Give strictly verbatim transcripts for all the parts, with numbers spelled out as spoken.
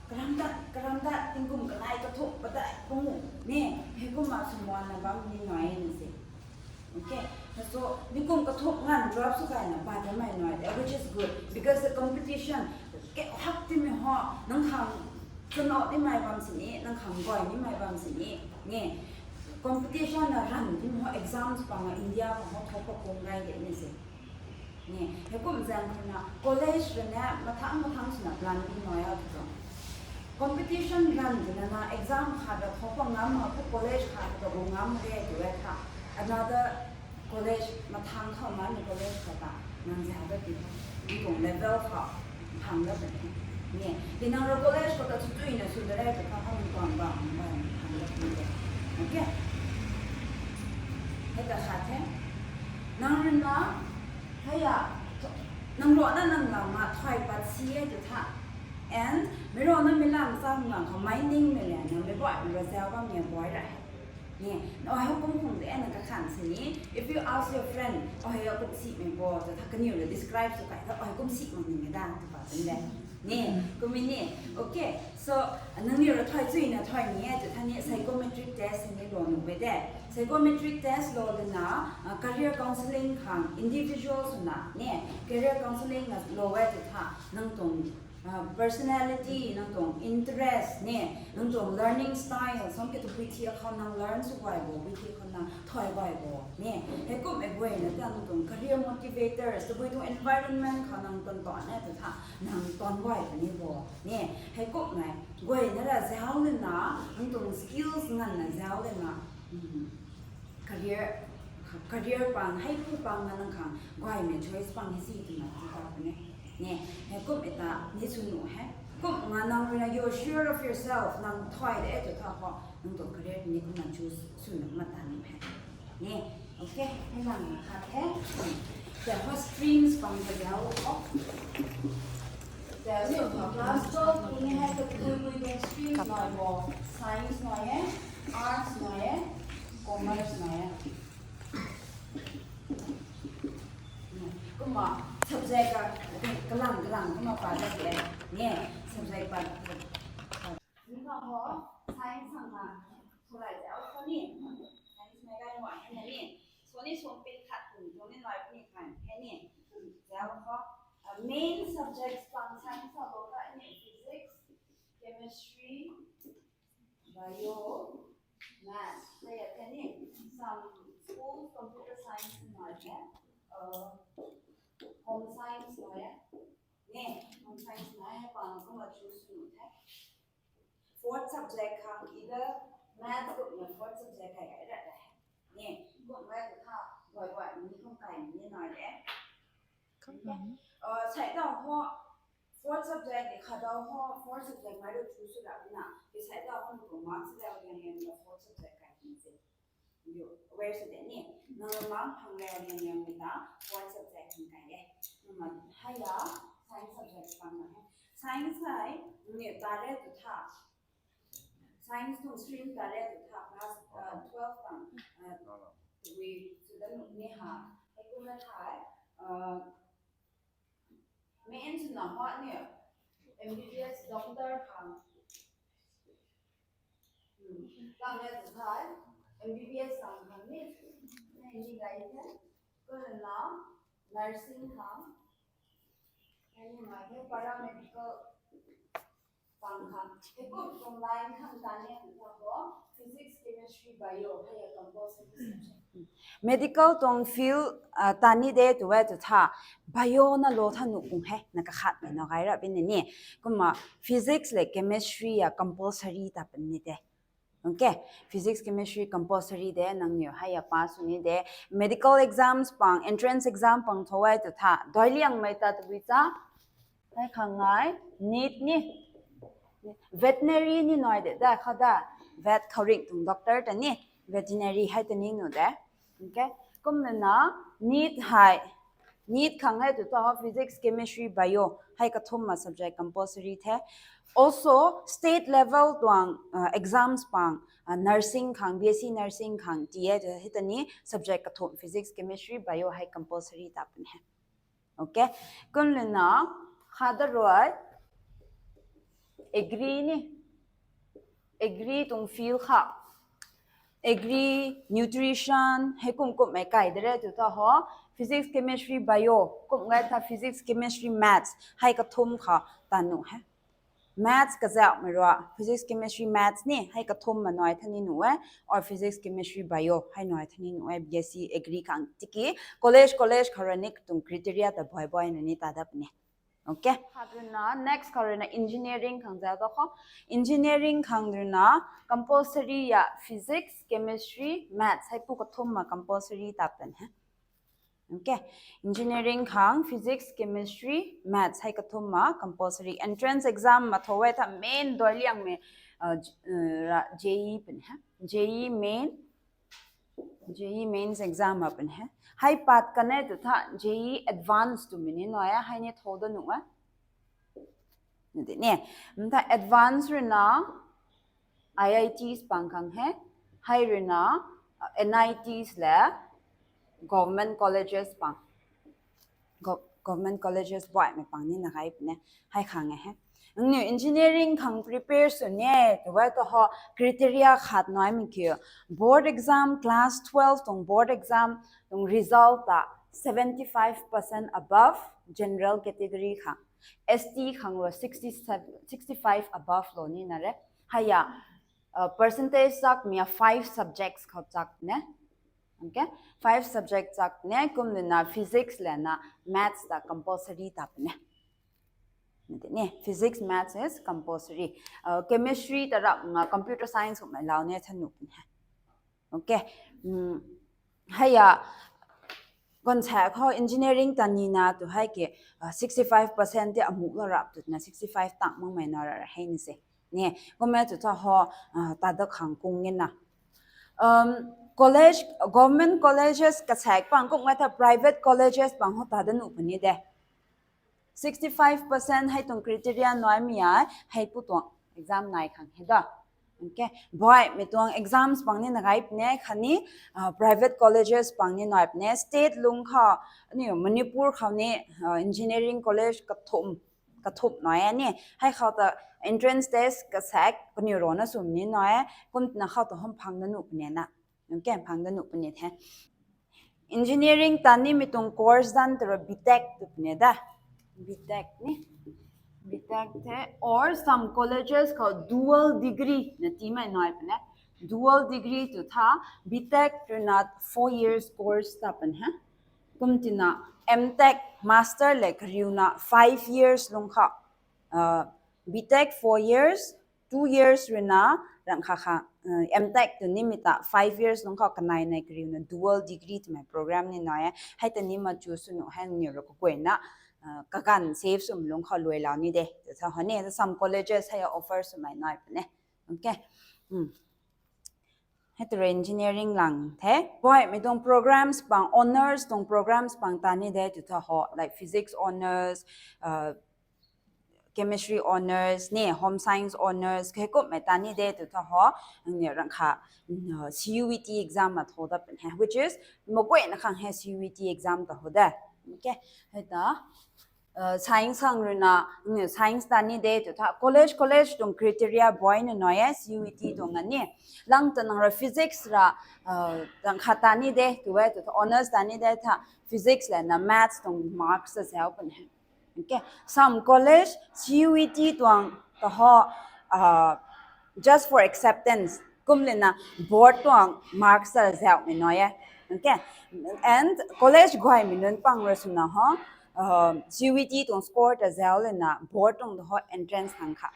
Karam dat, karam dat, tingkum kanei kathumh padat pung ne, heikumna swmana bam ni nai na se. Okay, so tingkum kathumh nganv drop sw gayna bammei nai de, which is good because the competition ke hak timei ho, nang khang chana nimei bam sini, nang khang guay nimei bam sini ne, competition na ranv timei ho, exams pang India pang ho thok pa kung gai de ni se. Ne, heikum zaeng khou na college rui na mathang mathang swna plan pi nai a tu. Competition ranv tina na exam khat ra thok pa ngam ma, pu college khat ra gu ngam de tu e tha. Another college mathang khou na ni college khat ta nang zau da pi, tingkum level khou phang da pi. Ne, ti nang ra college khou ta chu tui na sw da re tu kha khang tuang bam bam phang da pi de. Okay. Hei ta khat the. Nang rui na, hei a, nang rui na nang lam ma thai pat si e tu tha. And mei rui na mei lam chang lang khou mai ningmei le, nang mei buai mei rui zau bammei buai ra he. Ne, o hei kum kum de na kakhan sini. If you ask your friend, o hei kum simei bo, tu tha kaniw rui describe sw kai tha, o hei kum simei ni da, tu pa tun de. Ne, kum ni. Okay, so, nangniw rui thai chui na thai ni e, tu tha ni psychometric test ni lou nuh e de. Psychometric test lou de na, uh, career counselling khang individual swna, ne, career counselling na lou e tu tha, nang tuang, uh, personality, nang tuang interest, ne, nang tuang learning style, som ke tu pui thi khou nang learn sw guay bo, pui thi khou nang thai guay bo, ne, heikum e guay na ta nang tuang career motivators, tu pui tuang environment khou nang tuang tuan e tu tha, nang tuan guay puni bo, ne, heikum e guay na ra zau le na, nang tuang skills nganv na zau le na, um, career, career pang, hei pu pang na nang khang guaymei choice pang hei si twna ta ta ne. Ne, heikum e ta ni sw nuh he. Kum nga nang rui na you're sure of yourself, nang thai de tu tha khou, nang tuang career ni kumna choose sw nuh ma ta ni he. Ne, okay, hei lang na khat the. Te ho streams pang ta zau khou. Te ni ho class twelve ni hei ta pui pui tuang streams nai bo, science nai e, arts nai e, commerce nai e. Kumna subject ka, kalang kalang kumna pa ta e. Ne, subject pa. Ni ka ho, science sang na, sulai zau khou ni. Science mei gai mo he ni. So ni sum pin khat kum, so ni nai pin khat he ni. Zau khou, uh, main subjects pang science sa bo ka ni physics, chemistry, bio, maths. Kaya the ni, some schools computer science nai the, uh, home science nai the. Ne, home science nai he pang kumna choose sw nuh the. Fourth subject khang either maths kumna fourth subject kai kai ra de. Ne, kum kai tu tha, guay guay ni kum kai ni nai de. Okay. Uh, sai dau ho, fourth subject ni kha dau ho, fourth subject mai ru choose sw ra na. Ki sai dau ho ni kum marks level ni ni fourth subject kai ni se. Yo, where sw de ni? Nang mark phang level ni ni ta fourth subject ni kai de. Nang hei a science subject pang na he. Science hei ni ta re tu tha. Science tuang stream ta re tu tha class, uh, twelve pang, uh, we student ni ha. Hei kumna tha, uh, main swna ho ni M B B S doctor khang. Hmm. Tang le tu tha, M B B S khang khang ni. Ni ni gai the. Kumna nursing khang. Ni mai the paramedical. Pang khang, heikum tuang line khang ta ni tu tha ho, physics, chemistry, bio, hei a compulsory subject. Medical tuang field, ah, ta ni de tu e tu tha, bio na lou tha nuh kum he, na kakhatmei na gai ra bini ni. Kumna physics le chemistry a compulsory ta puni de. Okay, physics, chemistry compulsory de, nangniw hei a pass sw ni de. Medical exams pang, entrance exam pang tho e tu tha, doi liangmei ta tabui cha. Hei khang ngai, NEET ni. Veterinary ni nai de, da kha da. Vet khou ringh tuang doctor ta ni. Veterinary hei ta ni nuh de. Okay. Kumna na, NEET hei. NEET khang hei tu tha physics, chemistry, bio. Hei kathumh ma subject compulsory the. Also, state level tuang, uh, exams pang, uh, nursing khang, B S C nursing khang, T A hei ta ni subject kathumh physics, chemistry, bio hei compulsory ta pun he. Okay. Kumna na, kha da rui, agri ni, agri tuang field kha, agri, nutrition, hei kum kummei kai de re tw tha ho, physics, chemistry, bio, kum ngai tha physics, chemistry, maths, hei kathum kha ta nuh he. Maths kazauhmei rua, physics, chemistry, maths ni, hei kathum ma nai tha ni nuh e, or physics, chemistry, bio, hei nai tha ni nuh e, B S C agri khang tiki, college, college khou rui ni tuang criteria ta buai buai na ni ta dat puni. Okay. Khat rui na, next khou rui na engineering khang zau ta kho. Engineering khang rui na, compulsory ya physics, chemistry, maths, hei pu kathum ma compulsory ta pan he. Okay. Engineering khang physics, chemistry, maths, hei kathum ma compulsory. Entrance exam ma tho e tha main doi liangmei, uh, J-, uh, ra-, J E E pan he. J E E main, J E E mains exam ma pan he. Hei pat kan e tw tha J E E advance twmei ni nai e, hei ni tho da nuh e. Ni, mtha advance rui na I I Ts pang khang he, hei rui na, uh, N I Ts le government colleges pang. Gov-, government colleges buaimei pang ni na gay puni, hei khang e he. Nangniw engineering khang prepare sw ni e tw e ta ho, criteria khat naimei kiu. Board exam, class twelve tuang board exam tuang result ta seventy five percent above general category khang. S T khang rui sixty seven, sixty five above lou ni na re. Hei ya, uh, percentage chak mi a five subjects khou chak ne. Okay? Five subject chak ne, kum luna physics lana maths ta compulsory ta puni. Ni, physics, maths is compulsory. Uh, chemistry ta rap nga computer science kummei lau ni tha nuh puni. Okay. Um, hei ya, kon sa khou engineering ta ni na tw hei ki, uh, sixty five percent ti amu lou rap tw na sixty five tang makmei na ra ra hei ni se. Ni, kum e tw tha ho, uh, ta da khang kung ni na. Um, college, government colleges kasak pang, kum ngai tha private colleges pang ho ta da nuh puni de. Sixty five percent hei tuang criteria naimei e, hei pu tuang exam nai khang he da. Okay. Buaimei tuang exams pang ni na gay puni, khatni, uh, private colleges pang ni nai puni, state lung khou, ni Manipur khou ni, uh, engineering college kathum, kathum nai e ni. Hei khou ta entrance test kasak, kaniw rui na swmei ni nai e, kum na khou ta hom phang da nuh puni na. Okay, phang da nuh puni the. Engineering ta nimei tuang course dan ta rui B Tech tw puni da. B Tech ni. B Tech the, or some colleges khou dual degree na tiimei nai puni. Dual degree tw tha, B Tech rui na four years course ta puni he. Kum tina M Tech master le kariuna five years lung khou. Uh, B Tech four years, two years rui na, rang kha kha, uh, M Tech tw nimei ta five years lung khou kanei nei kariuna dual degree twmei program ni nai e. Hei ta ni ma chu sw nuh hei ni rui kaguayna, uh, kaganv save swmei lung khou luai lau ni de. Tw tha ho ni, some colleges hei offer swmei nai puni. Okay. Hmm. Hei ta rui engineering lang the. Buaimei tuang programs pang, honours tuang programs pang ta ni de tw tha ho, like physics honours, uh, chemistry honours, ni home science honours, hei kummei ta ni de tw tha ho, ni rang kha, mm, uh, C U E T exam ma tho da puni he, which is, maguayna khang hei C U E T exam ta ho de. Okay, hei ta, uh, science khang rui na, mm, science ta ni de tw tha, college, college tuang criteria buai na nai e, C U E T tuang na ni. Lang ta nang ra physics ra, uh, rang kha ta ni de tw e tw tha, honours ta ni de tha, physics le na maths tuang marks ta zau puni he. Okay. Some college, C U E T tuang ta ho, uh, just for acceptance. Kum luna board tuang marks ta zauhmei nai e. Okay. And college guaymei nunc pang ra swna ho, uh, C U E T tuang score ta zau luna board tuang ta ho entrance khang kha.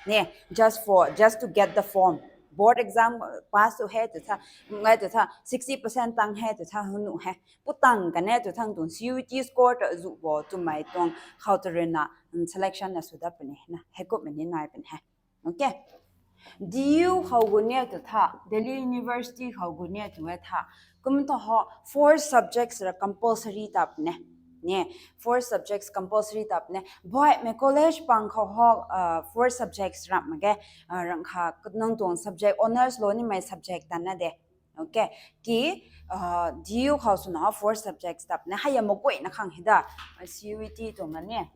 Ni, just for, just to get the form. Board exam pass tu he tu tha, ngai tu tha, sixty percent tang he tu tha, hunu he. Pu tang kan e tu thang tuang C U E T score ta zu bo twmei tuang khou ta rui na, mm, selection na sw da puni na, hei kummei ni nai puni he. Okay. D U khou gu ni tu tha, Delhi University khou gu ni tu e tha. Kum ta ho, four subjects ra compulsory ta puni. Ni, four subjects compulsory ta puni. Buaimei college pang khou ho, uh, four subjects ram mak ge, uh, rang kha, nang tuang subject, honours lou nimei subject ta na de. Okay. Ki, uh, D U khou swna four subjects ta puni. Hei ya maguayna khang he da. C U E T tuang na ni.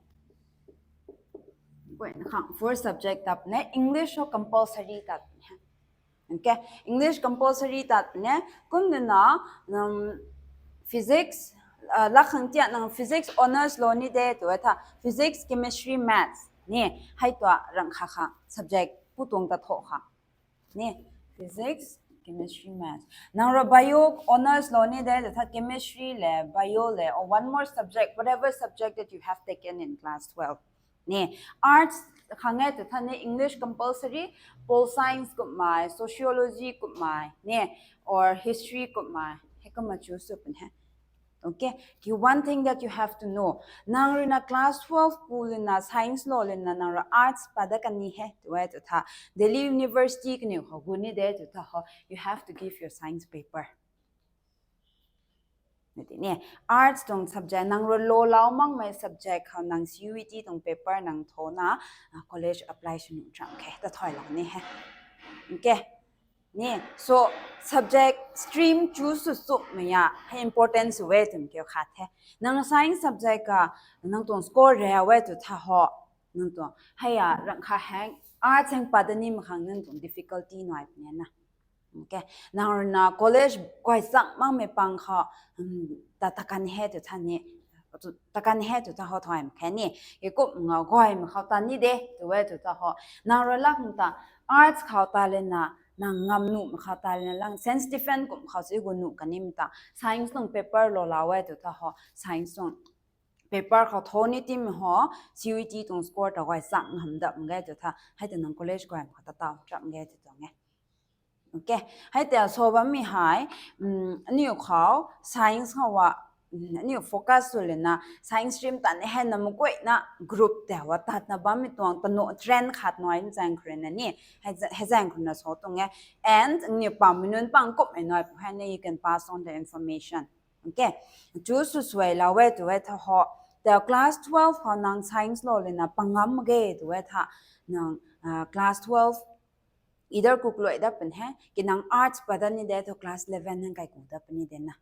Point khang four subject tat ne, English ho compulsory tat ne. Okay, English compulsory tat ne, kumna, um, physics, uh, lakhang tia nang physics honours lou ni de tu e tha, physics, chemistry, maths ni, hei tua rang kha kha subject pu tuang ta tho kha. Ni, physics, chemistry, maths. Nang rui bio honours lou ni de tu tha chemistry le, bio le, or one more subject, whatever subject that you have taken in class twelve. Ni, arts khang e tu tha ni English compulsory, pol science kummei, sociology kummei, ni, or history kummei, hei kumna choose sw pun he. Okay, ki one thing that you have to know. Nang rui na class twelve ku lina science lou lina nang rui arts pa da kan ni he tu e tu tha. Delhi University kaniw khou gu ni de tu tha ho, you have to give your science paper. Ni ti ni, arts tuang subject, nang rui lou lau makmei subject khou nang C U E T tuang paper nang tho na, ah, college apply sw nuh cham khe, ta thoi lou ni he. Okay. Ni, so subject stream choose sw sumei a, hei important sw e twmei kiu khat the. Nang science subject ka, nang tuang score re we tu tha ho, nang tuang, hei a, rang kha heng, arts heng pa da ni mak khang nang tuang difficulty nai puni na. Okay. Nang rui na college guay chang makmei pang khou, um, ta, ta kan he tu tha ni, tu, ta kan he tu tha ho thoi mak khe ni. Ki kum nga guay mak khou ta ni de, tu e tu tha ho. Nang rui lak ta, arts khou ta lena, nang ngam nuh mak khou ta lena lang, Saint Stephen kum khou si gu nuh kan ni ta. Science nang paper lou lau e tu tha ho. Science nang paper khou tho ni tim ho, C U E T tuang score ta guay chang ngam dap mak ge tu tha. Hei ta nang college guay mak khou ta tau cham ge tu tuang e. Okay. Hei ta so bammei hei, um, aniu khou science khou wa, um, aniu focus sw lena, science stream tan hei na makuai na group ta wa tat na bammei tuang ta no trend khat nai zaeng khou rui na ni, hei za-, hei zaeng khou rui na so tuang e. And aniu pam mei nunc pang kummei nai pu hei na, you can pass on the information. Okay. Choose sw suai lau e tu e tha ho. Ta class twelve khou nang science lou lena pangam ge tu e tha. Nang, ah, class twelve either kuk luai dat pun he, ki nang arts pa dat ni de thu class eleven hang kai ku dat puni de na.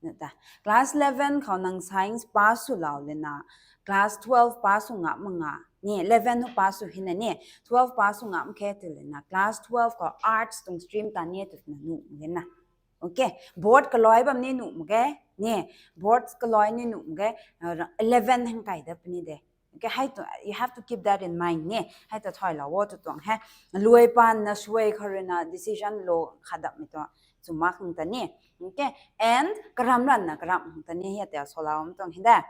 Na ta. Class eleven khou nang science pass sw lau lena, class twelve pass sw nga mak nga. Ni eleven hu pass sw hina ni, twelve pass sw nga mak khe tu lena, class twelve khou arts tuang stream ta ni tu na nuh mak ge na. Okay, board kaloi bam ni nuh mak ge. Ni, board kaloi ni nuh mak ge, uh, eleven hang kai dat puni de. Okay, hei tu, you have to keep that in mind ni. Hei ta thoi lau wo tu tuang he. Luai pan na suai khou rui na decision lou khat dap mei tu. Chu mak hang ta ni. Okay, and karam ran na karam hang ta ni hei ta so lau am tuang hi de.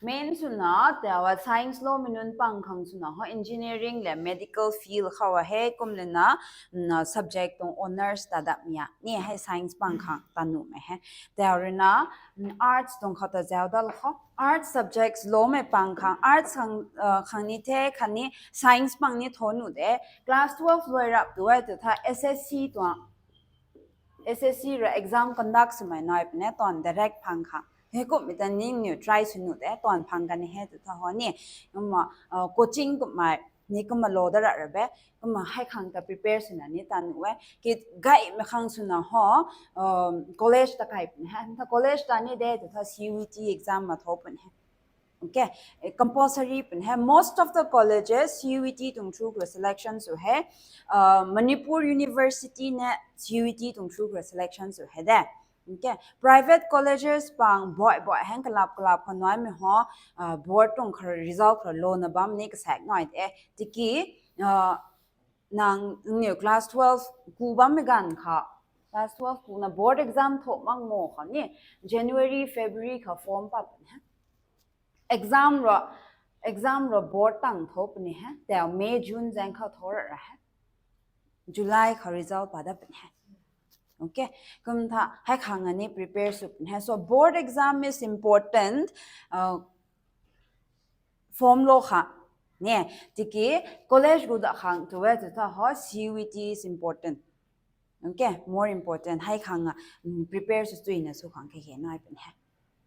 Main swna, ta wa science lou mei nunc pang khang swna ho engineering le medical field khou wa he kum lena, na subject tuang honours ta dap mei a. Ni hei science pang khang ta nuh mei he. Ta rui na, mm, arts tuang khou ta zau dat lou kho. Arts subjects lou mei pang khang, arts khang, uh, khang ni the, khatni science pang ni tho nuh de. Class twelve luai rap tu e tu tha S S C tuang, S S C rui exam conduct swmei nai pune tuang direct phang khang. Hei kum mei ta ning niw try sw nuh de, tuang phang kan he tu tha ho ni. Kumna, uh, coaching kummei, ni kumna lou da ra ra be. Kumna hei khang ta prepare swna ni ta nuh e. Ki gay mei khang swna ho, um, college ta kai pun he. Ta college ta ni de tu tha C U E T exam ma tho pun he. Okay, eh, compulsory pun he. Most of the colleges C U E T tuang through khou selection sw he. Uh, Manipur University ne C U E T tuang through khou selection sw he de. Okay, private colleges pang boi boi hang kalap kalap khou nai mei ho, uh, board tuang khou result khou lou na bam ni kasak nai de. Tiki, uh, nang niw class twelve ku bam mei ganv khou, class twelve ku na board exam tho mak mo khou ni, January, February khou form pa pun he. Exam ro, exam ro board tang tho puni he. Tau May, June zaeng khou tho ra ra he. July khou result pa dat puni he. Okay, kum tha hei khang ani prepare sw pun he. So board exam is important. Uh, form lou kha. Ne, tiki college gu da khang tu e tu tha ho C U E T is important. Okay, more important. Hei khang a, mm, prepare sw tui na sw khang khe khe nai pun he.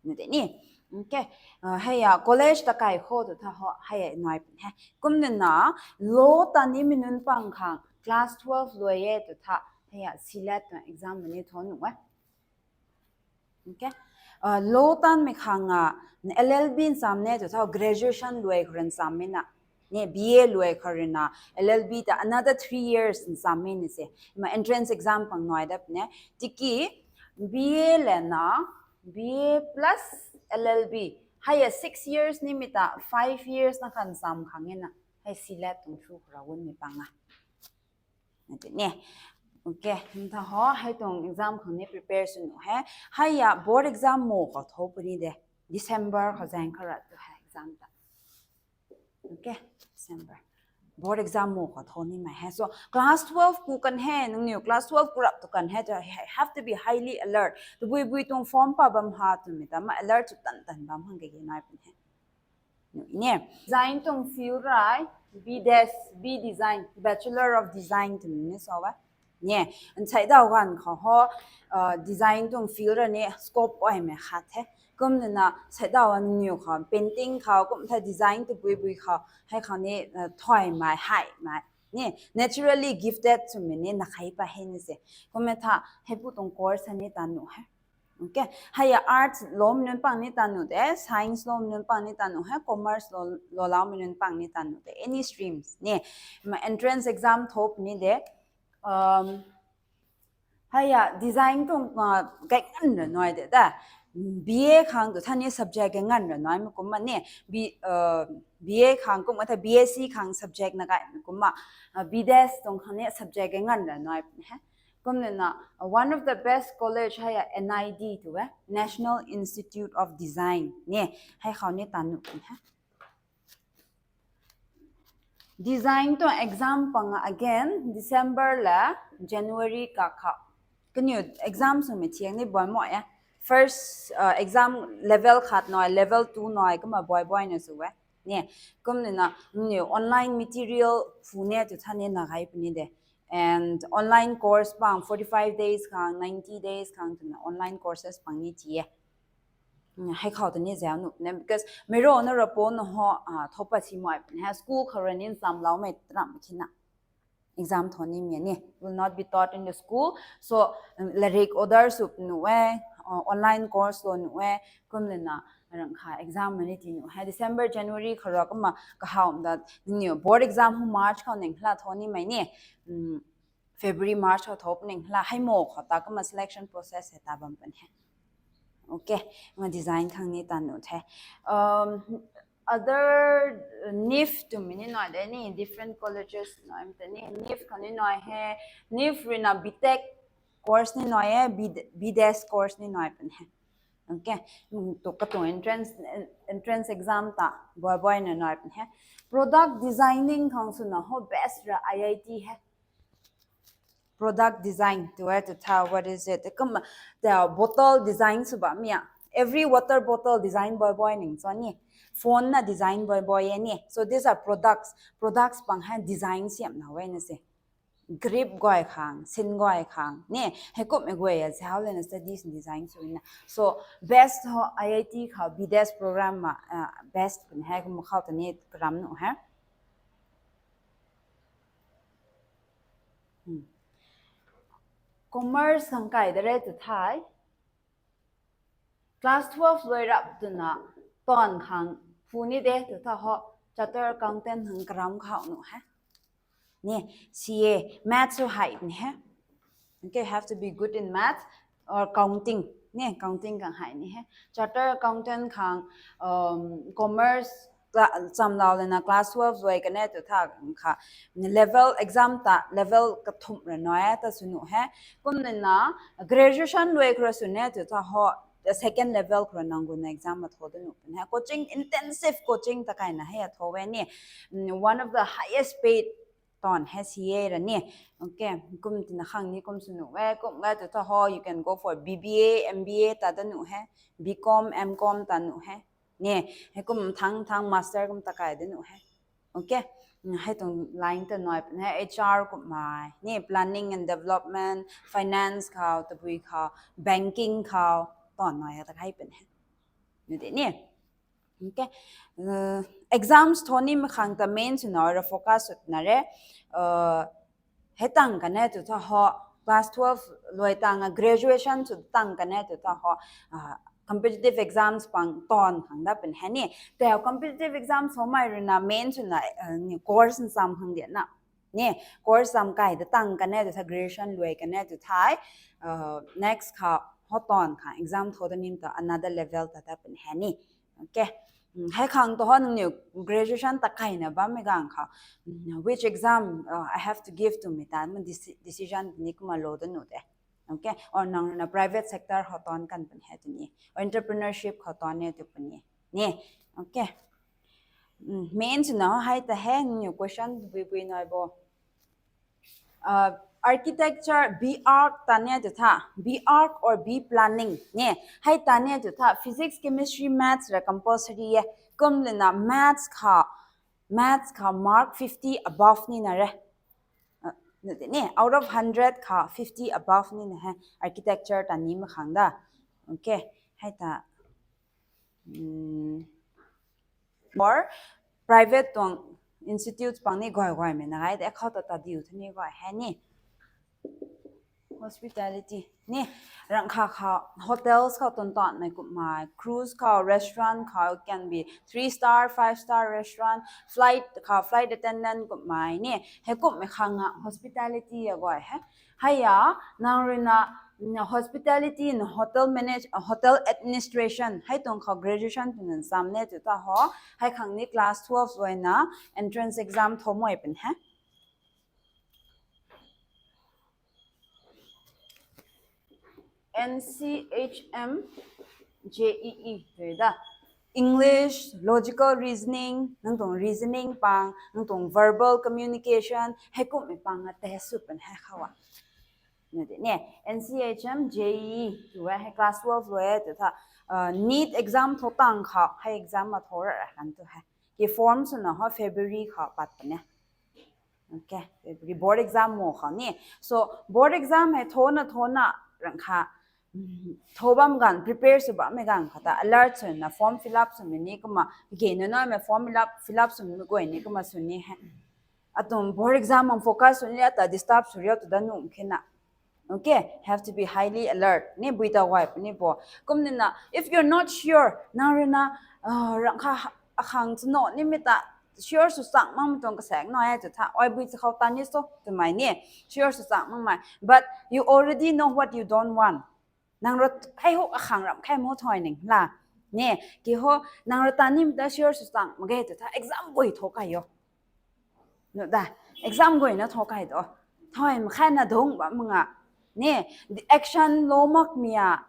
Nu de ni. Okay. Uh, hei a college ta kai kho tu tha ho, hei a nai pun he. Kum na na, lou ta ni mei nunc pang khang class twelve luai e tu tha, hei a CLAT tuang exam ni tho nuh e. Okay. Uh, lou tan mei khang a, L L B ncham ne tu tha graduation luai khou rui ncham mei na. Ne, B A luai khou rui na L L B ta another three years ncham e na se. Ma entrance exam pang nai dat ne. Tiki B A le na B A plus L L B. Hei a six years ni mi ta five years na khan ncham khang e na. Hei silat tuang thu khou ra wun mi pang a. Ne. Okay, nta ho, hei tuang exam khang ni prepare sw nu he. Hei a board exam mo khou tho puni de. December khou zaeng khou rat tu he exam ta. Okay, December. Board exam mo khou tho ni mai he. So, class twelve ku kan he, nangniw class twelve ku rap tu kan he, tu he, have to be highly alert. Tabui bui tuang form pa bam ha tu mi ta ma alert tu tan tan bam hang ke ke nai pun he. Ne, design tuang field rai, B Des, B Design, Bachelor of Design tu ni so wa. Ne, nchai dau gan khou ho, uh, design tuang field ra ni scope oi me khat the. Kum na nchai dau an niw khou, painting khou, kum tha design tu bui bui khou, hei khou ni, uh, thoi mai, hai mai. Ne, naturally gifted tu mi ni na khai pa he ni se. Kum me tha, hei pu tuang course ni ta nu he. Okay. Hei a arts lou mi nunc pang ni ta nu de, science lou mi nunc pang ni ta nu he, commerce lou, lou lau mi nunc pang ni ta nu de, any streams ni. Ma entrance exam tho puni de. Um, hei a design tuang, uh, kai ngan ra nai de da. B A khang tu tha ni subject kai ngan ra nai mi kumna ni. B, uh, B A khang kumna tha B S C khang subject na kai mi kumna. Uh, B Des tuang khang ni subject kai ngan ra nai he. Kumna na, uh, one of the best college hei a N I D tu e, National Institute of Design ni, hei khou ni ta nu he. Design tuang exam pang again December la January ka khou. Kaniw exam sw mi thiang ni boi mo e. First, uh, exam level khat nai, level two nai kumna boi boi na sw e. Ne, kumna na, niw online material phu ne tu tha ni na gai puni de. And online course pang forty-five days khang, ninety days khang tu na online courses pang ni ti e. Hmm, hei khou tu ni zau nu ne, because mei ro na rapo na ho, ah, thopa si mai puni he, school khou ra ni ncham lau mei tram kina. Exam tho ni mi ni will not be taught in the school. So, um, larik order sw nu e, uh, online course lou nu e, kumna na rang kha exam ni ti nu he. December, January khou ra kumna kahawm da, niw board exam hu March khou ning la tho ni mai ni. Um, February, March khou tho ning la, hei mo khou ta kumna selection process hei ta bam pun he. Okay, ma design khang ni ta nu the. Um, other, uh, NIFT tu mi ni nai de ni, different colleges nai mi ta ni, NIFT khang ni nai he, NIFT rui na B Tech course ni nai he, B, B Des course ni nai pun he. Okay, mm, tu katuang entrance, en-, entrance exam ta boi boi na nai pun he. Product designing khang sw na ho best ra I I T he. Product design tu e tu tha, what is it? Kum, the bottle design sw bam mi a. Every water bottle design boi boi ning cho ni. Phone na design boi boi e ni. So these are products. Products pang hei design siam na we na se. Grip guay khang, sin guay khang. Ni, hei kum e guay a zau le na studies design sw na. So best ho I I T khou B Des program ma, uh, best pun he kum khou ta ni karam nu he. Hmm. Commerce khang kai da re tu thai. Class twelve luai rap tu na ton khang phu ni de tu tha ho, chartered accountant khang karam khou nu he. Ni, C A, maths sw hei ni he. Okay, have to be good in maths or counting. Ni, counting khang hei ni he. Chartered accountant khang, um, commerce, cla-, cham lau le na class twelve luai kane tu tha kha level exam ta level kathumh ra nai ta sw nu he. Kumna na graduation luai khou ra sw ne tu tha ho, the second level khou ra nang gu na exam ma tho da nu pun he. Coaching, intensive coaching ta kai na hei a tho we ni. Mm, one of the highest paid ton he C A ra ni. Okay, kum tina khang ni kum sw nu we, kum ga tu tha ho, you can go for B B A, M B A ta da nu he, B Com, M Com ta nu he. Ni, hei kum thang thang master kum ta kai da nu he. Okay, mm, hei tuang line ta nai pun he, H R kum mai. Ni, planning and development, finance khou, tabui khou, banking khou, ton nai ta kai pun he. Ni de ni. Okay. Uh, exams tho ni mi khang ta main sw na ra focus sw na re. Uh, hei tang kane tu tha ho, class twelve luai tang a graduation sw tang kane tu tha ho, uh, competitive exams pang tawn khang dat puni hei ni. Tei competitive exams howmei ruina main swna course nsam khang diana ni, course sam kai da tang kanei tu tha, graduation luai kanei tu thei, next kha ho tawn khang exam tho da nim ta another level ta dat puni hei ni. Okay. Hei khang tu ho nangniw graduation ta kaina bammei gang kha, which exam I have to give twmei ta decision ni kumna lou da nuh de. Okay, or nang ruina private sector khou tawn kan puni hei tuni, entrepreneurship khou tawn ni tu puni ni. Okay. Main swna hei ta hei nangniw question bui bui nai bo. Architecture, B Arch ta ni tu tha, B Arch or B Planning ni, hei ta ni tu tha physics, chemistry, maths ra compulsory e. Kum lana maths kha, maths kha mark fifty above nina re. Ni out of hundred kha fifty above nina hei architecture ta ni mak khang da. Okay, hei ta or private tuang institute pang ni guay guaymei na gai de khou ta ta diu thu ni guay hei ni. Hospitality ni, rangkha kha hotels khou tun tanmei kummei, cruise khou, restaurant khou, can be three star, five star restaurant, flight khou flight attendant kummei ni, hei kummei khang a hospitality a guay hei. Hei a nang ruina hospitality na hotel manage, hotel administration hei tuang khou graduation twna sam ni tu ta ho. Hei khang ni class twelve luaina entrance exam tho mei puni hei. N C H M J E E tui da. English, logical reasoning, nang tuang reasoning pang, nang tuang verbal communication, hei kummei pang a test sw puni hei khou a. Ni, N C H M J E E tui hei class twelve luai tu tha, NEET exam tho tang khou hei exam a tho ra ra kan tu hei. Ki form swna ho February khou pat puni. Okay, February board exam mo khou ni. So board exam hei thona thona rangkha tho bam ganv, prepare sw bammei ganv khou ta alert swna form fill up swmei ni kumna, kage nunc nai mei form fill up, fill up swmei guay ni kumna sw ni hei. Atuang board exam ang focus sw ni ata disturb sw riu tu da nuh khe na. Okay, have to be highly alert. Ni bui ta guay puni bo. Kum nina, if you're not sure, nang ruina rangkha akhang chano nimei ta sure sw chang makmei tuang kasaek nai e tu tha, ai bui chakhou ta ni so twmei ni, sure sw chang makmei. But you already know what you don't want. Nang rui hei ho akhang ram khe mo thoi ning la. Ni, ki ho, nang rui ta nimei ta sure sw chang mak ge tu tha, exam guay tho kai o. Nu da, exam guayna tho kai tu. Thoi mak khe na dungc bam nga. Ni, action lou makmei a,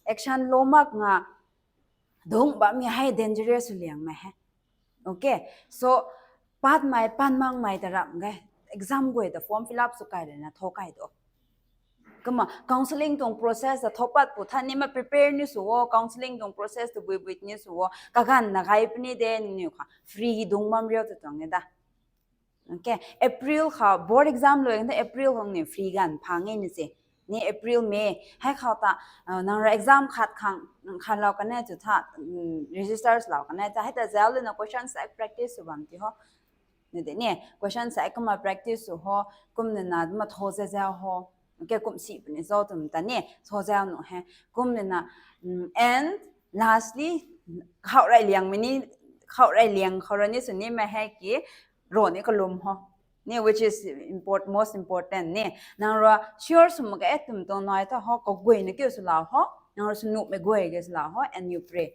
action lou mak nga dungc bammei hei dangerous sw liangmei hei. Okay, so patmei, pan makmei ta ram ge, exam guay ta form fill up sw kai ruina tho kai tu. Kumna counselling tuang process ta tho pat pu tha ni ma prepare ni sw o, counselling tuang process ta bui bui ni sw o, kaganv na gai puni de nangniw kha free dungc bam riu tu tuang e da. Okay, April khou board exam luai kan ta April khou ni free ganv phang e ni se. Ni April, May hei khou ta nang rui exam khat khang, khanlou kan e tu tha, registers lou kan e ta hei ta zau lana question saek practice sw bam ti ho. Ni de ni question saek kumna practice sw ho, kum nina ma tho za zau ho. Okay, kum si puni zau twmei ta ni tho zau nuh hei. Kum nina, and lastly, khou rey liangmei ni, khou rey liang khou rui ni sw nimei hei ki, ro ni kalum ho. Ni, which is most important ni. Nang rui sure sw mak ge twmei tuang nai ta ho, kaguayna kiu sw lau ho. Nang rui sw nuhmei guay ge sw lau ho and you pray.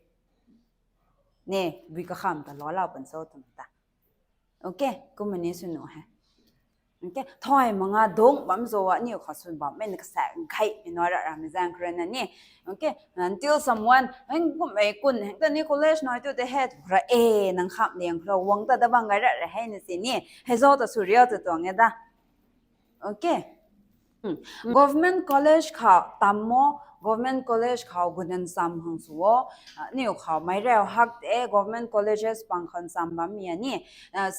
Ni, bui kakham ta lou lau pan so twmei ta. Okay, kumna ni sw nuh hei. Okay, thoi mak nga dungc bam zo a, aniu khou sw bammei na kasaek nkhei mei nai ra ramei zaeng khou rui na ni. Okay, until someone heng kummei kun heng ta ni college nai tu te hei tu ra e, nang kham liang khou rui guang ta da bam gay ra ra hei na si ni. Hei zau ta sw riu tu tuang e da. Okay. Government college khou tam mo, government college khou gunan sam hang sw o, aniu khou meic rau hak te government colleges pang khou sam bammei a ni,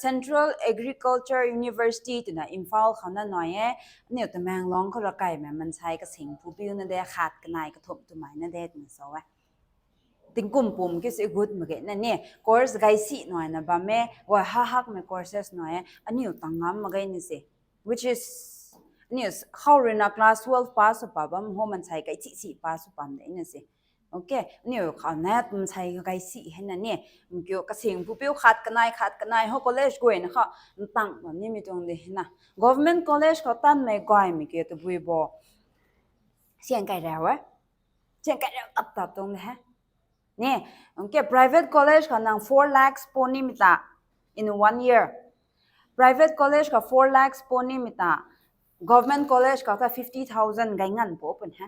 Central Agriculture University twna Imphal khou na nai e, aniu Tamenglong khou rakaimei mansei kasing phu piu na de khat kanei kathumh twmei na de twna sa e. Tingkum pum ki si gut mak ge na ni, course gay si nai na bam e, guay ha hakmei courses nai e, aniu tang ngam mak ge na si. Which is, aniu khou rui na class twelve pass sw pa bam ho mansei kai si si pass sw pam de na si. Okay, aniu khou na tum sai kai si hena ni. Kiu kasing pupiu khat kanei khat kanei ho college guayna khou ntang bam nimei tuang de hena. Government college khou tanmei gaymei kiu tabui bo. Siang kai rau e. Siang kai rau tap tap tuang de he. Ni, okay, private college khou nang four lakhs po nimei ta in one year. Private college khou four lakhs po nimei ta. Government college khou ta fifty thousand gai ngan po pun he.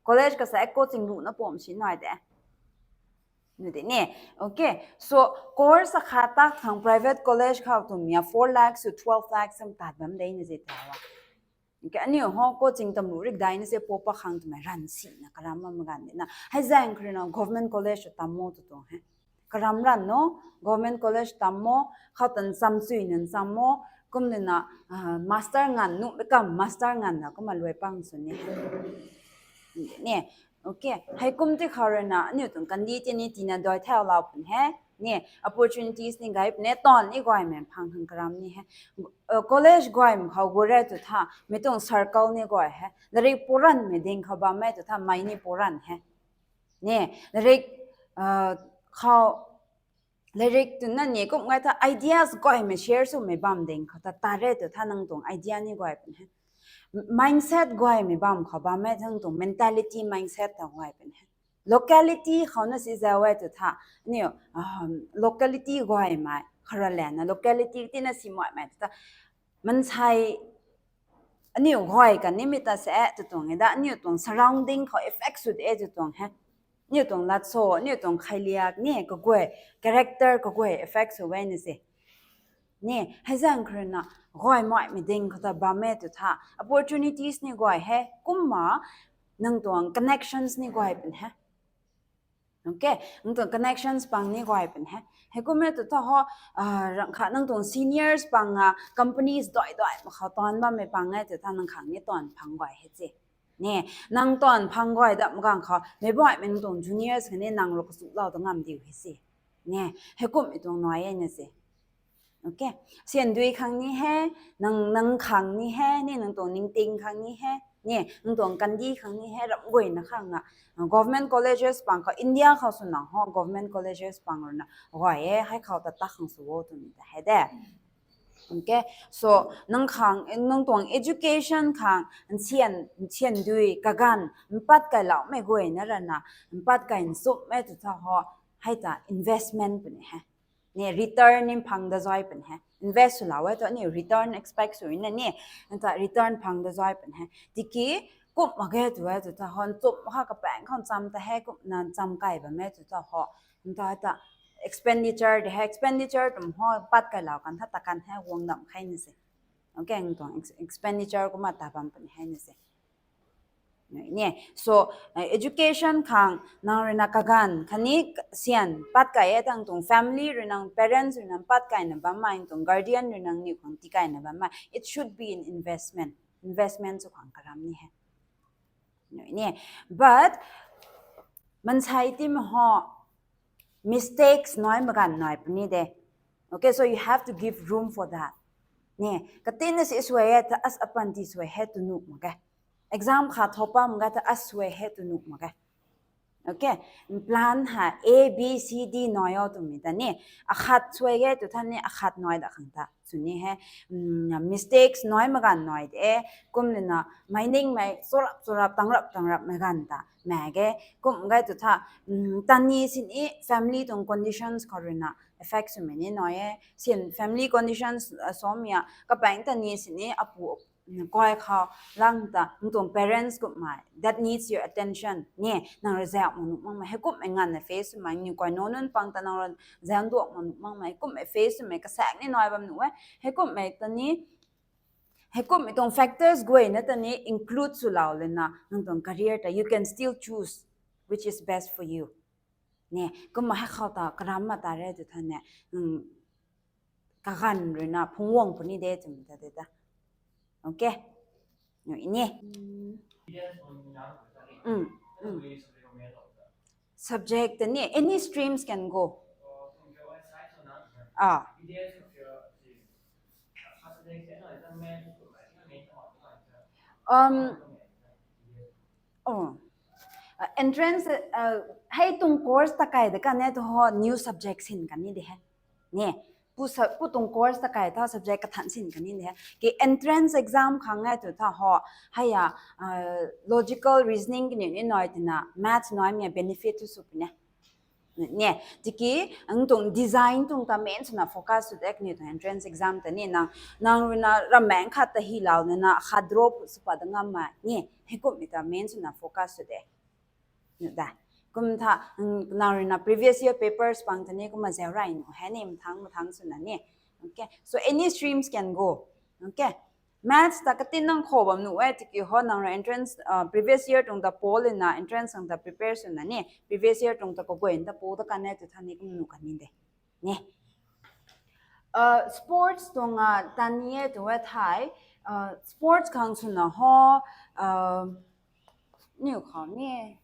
College ka sa coaching lu na pom si nai de. Nu de ni. Okay. So course akhat ta khang private college khou tum ya four lakhs to twelve lakhs sam tat bam de ni zi ta wa. Okay, aniu ho coaching tam lu rik dai ni se po pa khang tumei ran si na karam ma magan de na. Hai zang khri na government college tam mo tu tuang he. Karam ran no, government college tam mo, khou tan cham sui nan cham mo, kum de na, ah, master ngan nu bekam master ngan na kum a luai pang su ni. Ni, okay, hei kum ti khou rui na, aniu tuang kandi ti ni tina doi thau lau pun he. Ni, opportunities ni gai pun he, ton ni guay men phang hang karam ni he. Uh, college guay men khou gu re tu tha, mi tuang circle ni guay he. Larik puran mi ding khou bam me tu tha, mai ni puran he. Ni, larik, uh, khou, larik tu na ni kum ngai tha ideas guay mi share su mi bam ding khou ta, ta re tu tha nang tuang idea ni guay pun he. Mindset guay mi bam khou bam me nang tuang mentality mindset ta guay pun he. Locality khou na si za wai tu tha, ni, um, locality guay mai, khara le na locality ti na si mai mai tu tha. Mansai aniu guay kan ni mi ta se tu tuang e da, aniu tuang surrounding khou effect su de tu tuang he. Aniu tuang latso, aniu tuang khailiak, ni kaguay, character kaguay effect su wai ni se. Ni, hei zang khri na, guay mai mi ding khou ta bam me tu tha, opportunities ni guay he, kumma, nang tuang connections ni guay pun he. Okay, nang tuang connections pang ni guay pun he. Hei kum e tu tha ho, ah, rang kha nang tuang seniors pang a, companies doi doi ma khou ton bam me pang e tu tha nang khang ni ton phang guay he se. Ni, nang ton phang guay da magang khou, mei buai mi nang tuang juniors kha ni nang rui kasu lau ta ngam diu he se. Ni, hei kum i tuang nai e na se. Okay. Sian dui khang ni he, nang, nang khang ni he, ni nang tuang ningting khang ni he, ni nang tuang kandi khang ni he, ram guay na khang a. Government colleges pang khou, India khou sw nang ho, government colleges pang rui na guay e, hei khou ta ta khang su wo tu ni ta he de. Okay. So, nang khang, nang tuang education khang, nsian, nsian dui, kagan, mpat kai lau me guay na rana, mpat kai nsup me tu tha ho, hei ta investment puni he. Ni return in phang da zai pun he. Invest su lau e tu ni return expect su na ni. Nta return phang da zai pun he. Tiki kup ma ge tu e tu ta hon chup ha ka pang khon cham ta he kup na cham kai ba me tu ta ho. Nta ta expenditure de he expenditure tum ho pat kai lau kan tha ta kan he wang dam khai ni se. Okay, nang tuang ex-, expenditure kuma ta bam pun he ni se. Ni, so, uh, education khang, nang rui na kagan, khani sian, pat kai e tang tuang family rui nang, parents rui nang, pat kai na bam mai, tuang guardian rui nang, niu khang ti kai na bam mai. It should be an investment. Investment su khang karam ni he. Ni, but, mansai ti ma ho, mistakes noi magan noi puni de. Okay, so you have to give room for that. Ni, katin na si suai e, ta as apan ti suai he tu nuk ma ke. Exam kha thopa mga ta as suai he tu nuk ma ke. Okay, plan ha A, B, C, D noi o tu mi ta ni. Akhat suai ge tu than ni, akhat noi da khang ta. Su ni he, mm, mistakes noi magan noi de. Kum ni na, mining mai, sorap, sorap, tangrap, tangrap magan ta. Ma ge, kum ge tu tha, mm, tani sin i family tuang conditions khou rui na effect su mi ni noi e. Sin family conditions, uh, som ya, ka pang tani sin i apu, mm, koi khou lang ta, nang tuang parents kum mai, that needs your attention. Ni, nang rui zak ma nuk mang mai, he kum e ngan na face su mai, ni koi no nun pang ta nang rui zak duak ma nuk mang mai, kum e face su mai, kasak ni noi bam nu e, he kum e tani, he kum e tuang factors guay na tani include su lau le na, nang tuang career ta, you can still choose which is best for you. Ni, kumma he khou ta, karam ma ta re tu tha ne, mm, kagan rui na, phungwang puni de tu mi ta de ta. Okay? Ni, ni. Mm, mm. Subject ni, any streams can go. Ah. Um, oh. Entrance hei tuang course ta kai de kan e tu ho new subject sin kan ni de he. Ne, pu tuang course ta kai tha subject kathan sin kan ni de he. Ki entrance exam khang e tu tha ho, hei a logical reasoning kaniw ni nai tina maths nai mi benefit tu sw puni. Ne, tiki ang tuang design tuang ta main swna focus sw de kaniw tuang entrance exam ta ni nang, nang ruina rameng khat ta hi lau nana khat drop sw pat da ngam ma ni, heikumhmei ta main swna focus sw de. Nu da. Kum tha, nang ruina previous year papers pang ta ni kumna zau rai nu he ni mathang mathang swna ni. Okay, so any streams can go. Okay. Maths ta katin nang khou bam nuh e tiki ho nang rui entrance previous year tuang ta pau lina entrance tuang ta prepare swna ni previous year tuang ta kaguay ta pau ta kan e tu tha ni kum nuh kan ni de. Ni sports tuang a tan ni e tu e thai, sports khang swna ho, niw khou ni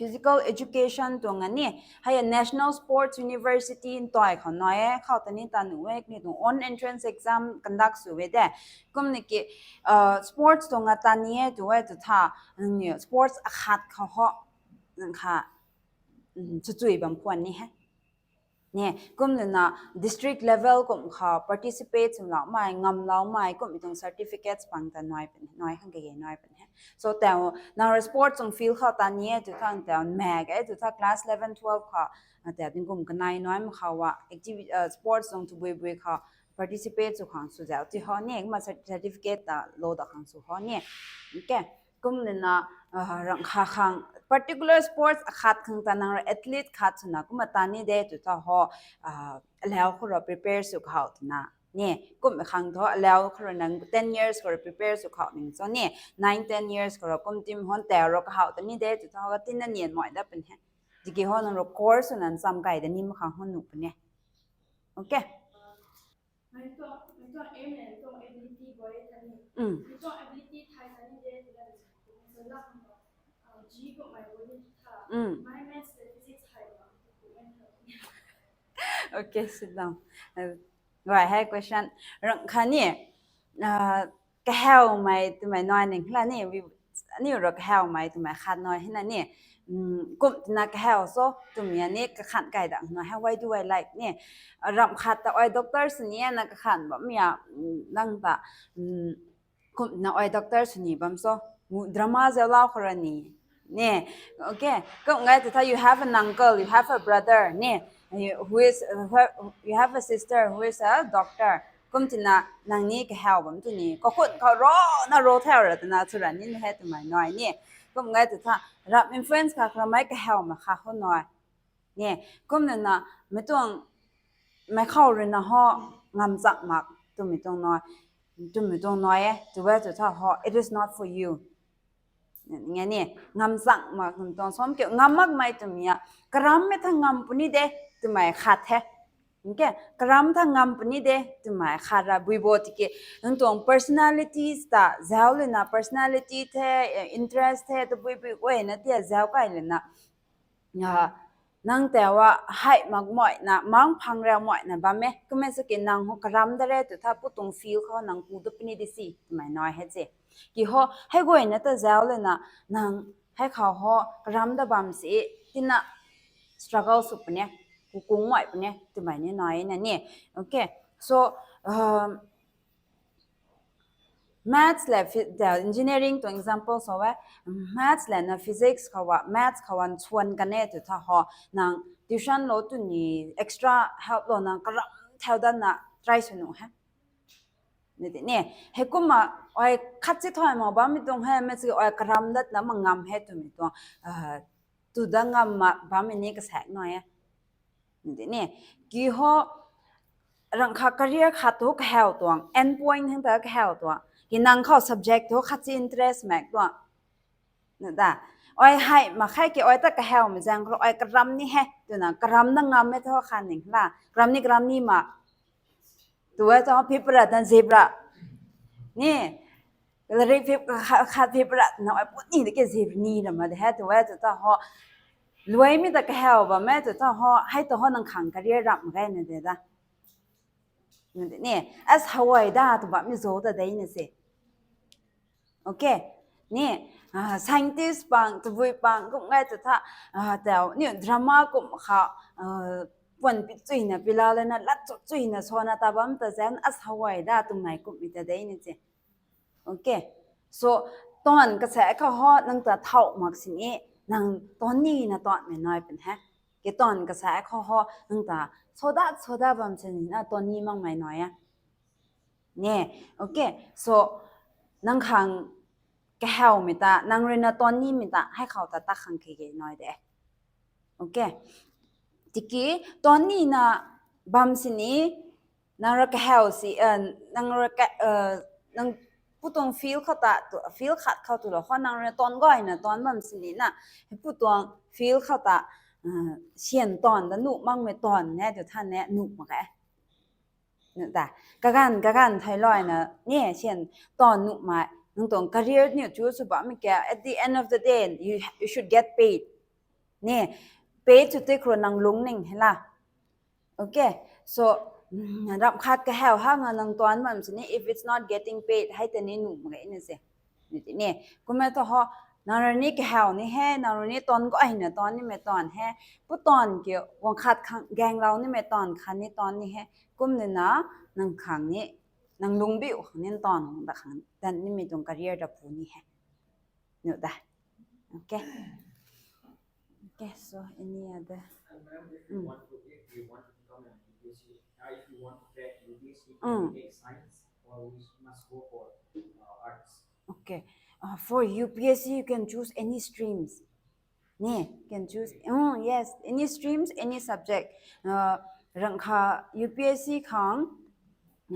physical education tuang a ni, hei a National Sports University ntoi khou nai e, khou ta ni ta nuh e, kaniw tuang own entrance exam conduct sw e de. Kum ni ki sports tuang a tan ni e tu e tu tha, sports akhat khou ho, nang kha chuchui bam khwan ni he. Ne, kum luna district level kum khou participate swloumei, ngamloumei, kummei tuang certificates pang ta nai puni, nai khang kage nai puni he. So tau nang rui sports tuang field khou tan ni e tu thang tau mak e tu tha class eleven, twelve khou tau tingkum kanei nai ma khou a active sports tuang tabui bui khou participate sw khang sw zau ti ho ni, kumna certificate ta lo da khang sw ho ni. Okay. Kum luna rang kha khang particular sports akhat khang ta nang rui athlete khat swna kumna tan ni de tu tha ho, alau khou rui prepare sw khou twna ni, kum khang thu alau khou rui nang ten years khou rui prepare sw khou ning so ni, nine ten years khou rui kum tim hon tau rui kahou tan ni de tu tha ho katin na nian mai da puni he. Tiki ho nang rui course swna ncham kai da ni ma khang hon nuh puni. Okay. Okay, sit down. Guay hei question rang kha ni, kahawmei twmei nai ning la ni, aniu rui kahawmei twmei khat nai hina ni, kum tina kahaw so twmei ni kakhan kai dang nai he, why do I like ni, ram khat ta ai doctor sw ni na kakhan bammei a, nang ta kum na ai doctor sw ni bam so, drama zaulau khou rui ni. Ne, okay, kum ngai tu tha you have an uncle, you have a brother ni, who is, you have a sister who is a doctor. Kum tina nang ni kahaw bam tu ni, kakhun khou ro na ro thau ra twna chu ra ni he twmei nai ni. Kum ngai tu tha ram influence kha khramei kahaw ma kha khou nai. Ne, kum luna mei tuang mei khou ruina ho, ngam chak mak twmei tuang nai, twmei tuang nai e tu e tu tha ho it is not for you. Nge ni, ngam chak mak twmei tuang som kiu ngam makmei twmei a, karam mei tha ngam puni de twmei khat the. Okay, karam tha ngam puni de twmei khat ra bui bo tiki, nang tuang personalities ta zau luna, personality the, interest the tabui bui guayna tia zau kai luna nang tau a hei mak moina mang phang rau moina bam e, kummei sa ki nang ho karam da re tu tha pu tuang field khou nang ku tu puni di si twmei nai he se. Ki ho hei guayna ta zau luna nang hei khou ho karam da bam si tina struggle sw puni, kukung mai puni twmei ni nai na ni. Okay, so maths le engineering tuang example so e, maths le na physics khou a, maths khou a nchuan kan e tu tha ho, nang tuition lou tu ni, extra help lou nang karam thau datna try sw nuh he. Ni ti ni, heikumna ai khat si thai ma bammei tuang he, mei si ai karam datna ma ngam he twmei tuang tu da ngam ma bammei ni kasaek nai e. Ni ti ni, ki ho rang kha career khat tu kahaw tuang, end point hang ta kahaw tuang, ki nang khou subject tu khat si interest mak tuang. Nu da, ai hei mak khe ki ai ta kahawmei zaeng khou ai karam ni he twna karam na ngam e thu kha ning la, karam ni karam ni ma tu e tu phipra dan zebra ni, lari phip khat phipra na ai puni de ke zebra ni la ma de he tu e tu ta ho, luaimei ta kahaw bam e tu ta ho hei tu ho nang khang career ram mak ge na de da. Ni, as hawai da tu bammei zo ta de na se. Okay. Ni, scientist pang, tabui pang kum ngai tu tha, tau ni drama kum kha, puan pi chuina pila lana lat chu chuina sona ta bam ta zen as hawai da tumnai kum mi ta dei ni che. Okay. So, ton kasa kha ho nang ta thau mak sini, nang ton ni na ton me noi pen he. Ke ton kasa kha ho nang ta soda soda bam sini na ton ni mang mai noi a. Ne, okay. So, nang khang kahau mi ta, nang rui na ton ni mi ta, hai khau ta ta khang ke ge noi de. Okay. Tiki ton ni na bam sini, nang ra kahau si, nang ra ka, nang putuang field khou ta, field khat khou tu lo ho nang rui na ton goi na ton bam sini na, putuang field khou ta, sian ton da nuh mang me ton ne, tu than ne nuh mak e. Nuh ta, kagan, kagan thai loi na, ne, sian ton nuh mai, nang tuang career ni chu sw bam mi kha, at the end of the day, you, you should get paid. Ne, paid sw tei khou nang lungning he la. Okay, so, ram khat kahau ha nga nang ton bam sini, if it's not getting paid, hai ta ni nuh mak e na se. Ni ti ni, kumna thu ho, nang rui ni kahau ni he, nang rui ni ton goi na ton ni me ton he, pu ton ki, wang khat khang ganglou ni me ton khan ni ton ni he, kum ni na, nang khang ni, nang lungbiu khang ni ton, da khang, dan ni me tuang career da pu ni he. Nuh da. Okay. Okay, so any other? And ma'am, if you Mm. want to, if you want to become an U P S C, uh, if you want to crack U P S C, can Mm. you take science or we must go for uh, arts? Okay. Uh, for U P S C, you can choose any streams. Ne, can choose. Mm, yes, any streams, any subject. Uh, rang kha U P S C khang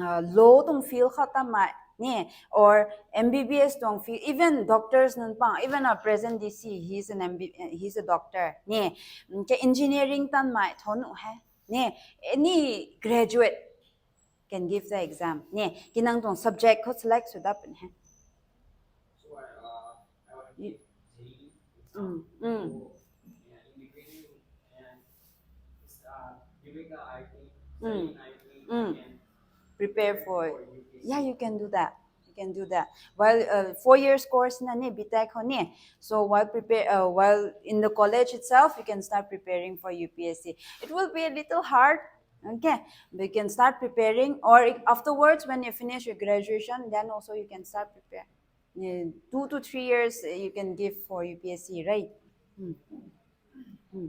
uh, law tuang field khou ta mai ne, or M B B S tuang field, even doctors nunc pang, even our present D C, he's an M B, he's a doctor ne, ke engineering tan mai thonu hai ne, any graduate can give the exam ne, ki nang tuang subject khou select sw dat pun hai. So I, uh, I want to give J E E exam. Mm, mm. So, yeah, in the beginning, and it's, uh, giving the I T, Mm. studying I T, Mm. and Prepare for, for U P S C. Yeah, you can do that. You can do that. While uh, four years course na ni, B Tech ho ni. So while prepare, uh, while in the college itself, you can start preparing for U P S C. It will be a little hard, okay? But you can start preparing, or i- afterwards, when you finish your graduation, then also you can start prepare. Uh, two to three years uh, you can give for U P S C, right? Hmm. Hmm.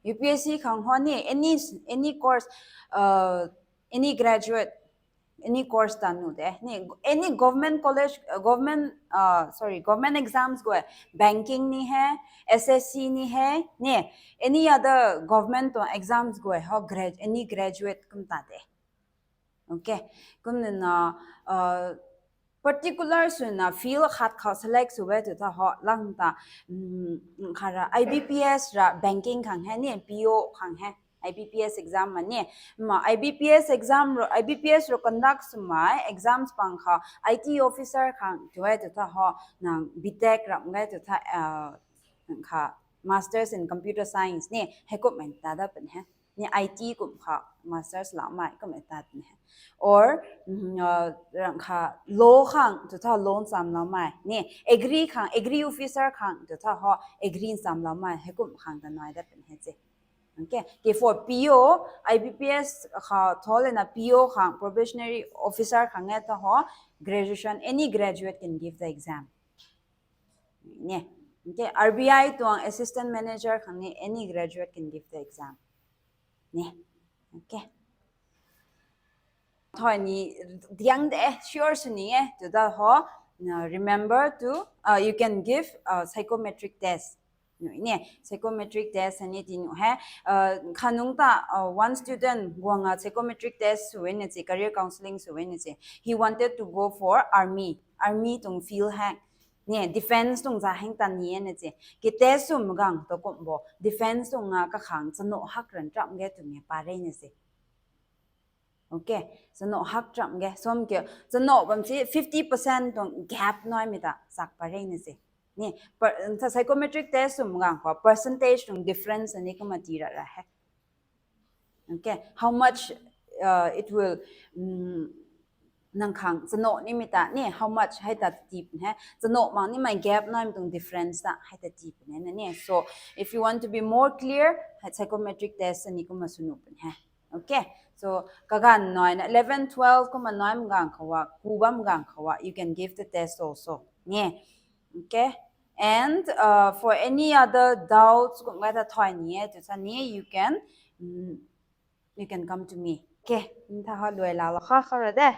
U P S C khang ho ni, any any course, uh, any graduate, any course ta nu de ni, any government college, uh, government, uh, sorry, government exams gou, banking ni hai, S S C ni hai ni, any other government tuang exams gou ho grad, any graduate kum ta de. Okay, kum na, uh, particular swna field khat khou select sw e tu tha ho lang ta, um, kha ra I B P S ra banking khang hai ni, P O khang hai, I B P S exam ma ni, ma I B P S exam ro, I B P S ro conduct sw mai exams pang kha I T officer khang tu e tu tha ho nang B Tech ram ge tu tha, uh, kha Masters in Computer Science ni, hei kum mai ta dat pun hai. Ni I T kum kha Masters lau mai kum mai ta pun hai. Or, mm, uh, rang kha law khang tu tha law nsam lau mai. Ni agri khang, agri officer khang tu tha ho agri nsam lau mai. Hei kum khang ta nai dat pun hai che. Okay. Ke for P O, I B P S kha thole na P O khang, probationary officer khang e ta ho, graduation, any graduate can give the exam. Ne. Okay, R B I tuang assistant manager khang ni any graduate can give the exam. Ne. Okay. Thoi ni diang de, sure sw ni e, tu da ho, na, remember to, uh, you can give uh, psychometric test. Ne, psychometric test ni ti nu hai. Uh, khanung ta uh, one student guang a psychometric test sw e na che, career counseling sw e na che. He wanted to go for army. Army tuang field hai. Ne, defense tuang za heng tan ni e na che. Ke test sw magang to kum bo. Defense tuang nga kakhang chano hak ran tram ge tu ni pa re na che. Okay, chano hak tram ge. Som ke, chano bam si fifty percent tuang gap noi mi ta sak pa re na che. Ni, per, sa psychometric test sw magang ko percentage tuang difference ni kama ti ra ra hai. Okay, how much uh, it will, um, nang khang chano nimei ta ni how much hei ta tii puni he. Chano mak nimei gap naimei tuang difference ta hei ta tii puni na ni. So if you want to be more clear, hei psychometric test ani kumna sw nuh puni he. Okay, so kaganv naina eleven, twelve kumna naimei ganv khou a, ku bam ganv khou a, you can give the test also ni. Okay, and uh, for any other doubts kum gay ta thay ni e tu sa ni, you can mm, you can come to me. Okay, ntha ha luai la la kha kha ra de.